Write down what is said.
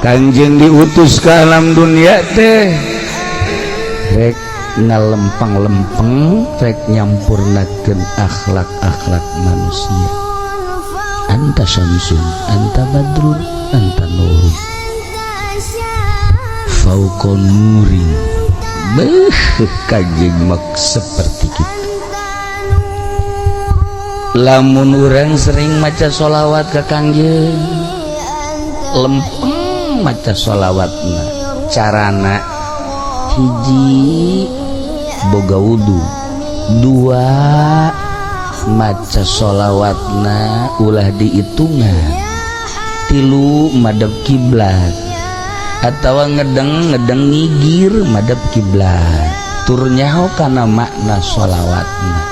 Kanjeng diutus ke alam dunia teh rek ngalempang-lempeng, rek nyampurnakeun akhlak-akhlak manusia. Anta syamsun, anta badrun, anta nurun fauqa nurin. Beuh, Kanjeng mak seperti gitu. Lamun urang sering maca sholawat ke Kangjeng, lempeng maca sholawatna, carana hiji, boga wudu, dua, maca sholawatna ulah dihitungan, tilu, madep kiblat atau ngedeng ngedeng ngigir madep kiblat, tur nyaho kana makna sholawatna.